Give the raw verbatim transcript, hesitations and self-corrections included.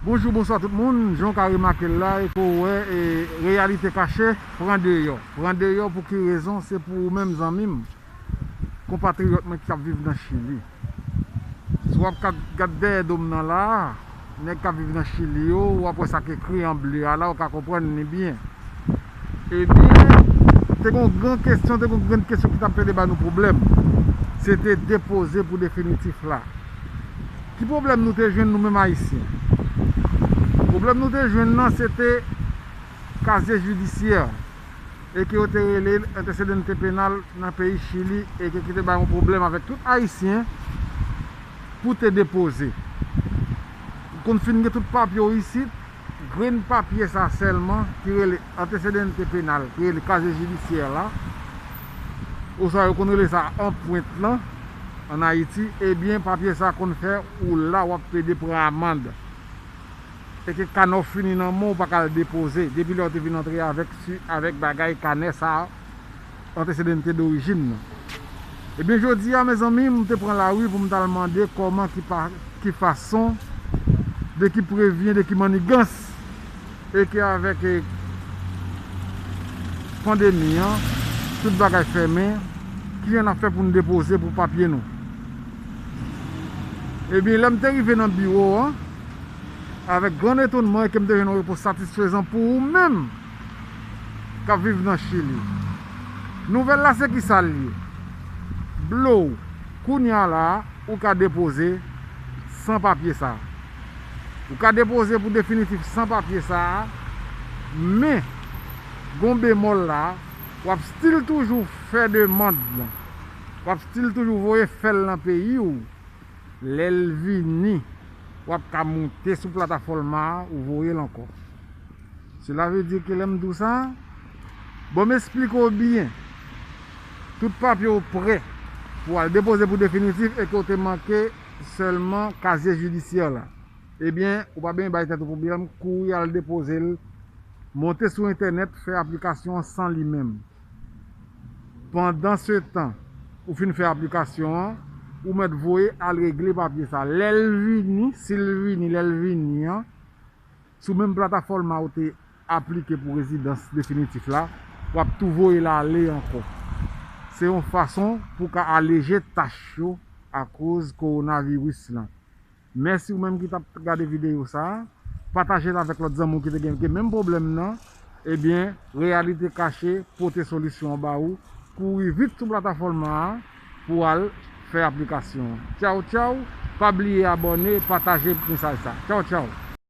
Bonjou, bonswa tout moun. Jan w ka remake l la, e ke w wè, e, Reyalite Kache pran deyò. Pran deyò pou ki rezon? Se pou ou menm, zanmi m, konpatriyòt mwen ki ap viv nan Chili. Si w ap ka gad dèyè do m nan la a, nèg k ap viv nan Chili yo, w ap wè sa k ekri an ble a la, ou ka konprann li byen. Ebyen, te gen yon gran kesyon, te gen yon grenn kesyon ki t ap plede ba nou pwoblèm. Se te depoze pou definitif la. Ki pwoblèm nou te jwenn nou menm Ayisyen? Pwoblèm nou te jwenn nan, se te kazye jidisyè, e ke yo te rele antesedente penal nan peyi Chili, e ke ki te bay yon pwoblèm avèk tout Ayisyen pou te depoze. Ou konn fin gen tout papye w isit, grenn papye sa sèlman ki rele antesedente penal, ki rele kazye jidisyè la, oswa yo konn rele sa anprent lan ann Ayiti, ebyen, papye sa konn fè ou la w ap pede pran amann. E ke kanè w fini nan men w, ou pa ka al depoze, depi lè w te vin antre avèk, si, avèk bagay kanè sa a, antesedente dorijin nan. Ebyen, jodi a, mezanmi, m te pran lari pou m t al mande kòman, ki pa, ki fason, de ki prevyen, de ki mannigans, e ke avèk, e, pandemi an, tout bagay fèmen, kijan n ap fè pou n depoze pou papye nou. Ebyen, lè m te rive nan biwo an, avèk grann etonnman, e ke m te jwenn yon repons satisfezan pou ou menm k ap viv nan Chili. Nouvèl la se ki sa l ye? Blow, kounye a la a, ou ka depoze san papye sa a. Ou ka depoze pou definitif san papye sa a, men, gon bemòl la, w ap still toujou fè demann lan. W ap still toujou voye fè l nan peyi w. Lè l vini, w ap ka moute sou platafòm a, ou voye l ankò. Sela vle di ke lè m di w sa, bon, m esplike w byen. Tout papye w prè pou w al depoze pou definitif e ke w te manke sèlman kazye jidisyè la. Ebyen, ou pa bezwen bay tèt ou pwoblèm, kouri al depoze l, monte sou entènèt, fè aplikasyon an san li menm. Pandansetan, ou fin fè aplikasyon an, ou mèt voye al regle papye sa. Lè l vini, si l vini, lè l vini an, sou menm platafòm a ou te aplike pou rezidans definitif la, w ap tou voye l ale ankò. Se yon fason pou w ka aleje tach yo akoz kowonaviris lan. Mèsi ou menm ki t ap gade videyo sa a. Pataje l avèk lòt zanmi w ki te gen, gen menm pwoblèm nan. Ebyen, Reyalite Kache pote solisyon an ba ou. Kouri vit sou platafòm nan pou w al fè aplikasyon an. Tchaw, tchaw. Pa bliye abòne, pataje mesaj sa. Tchaw, tchaw.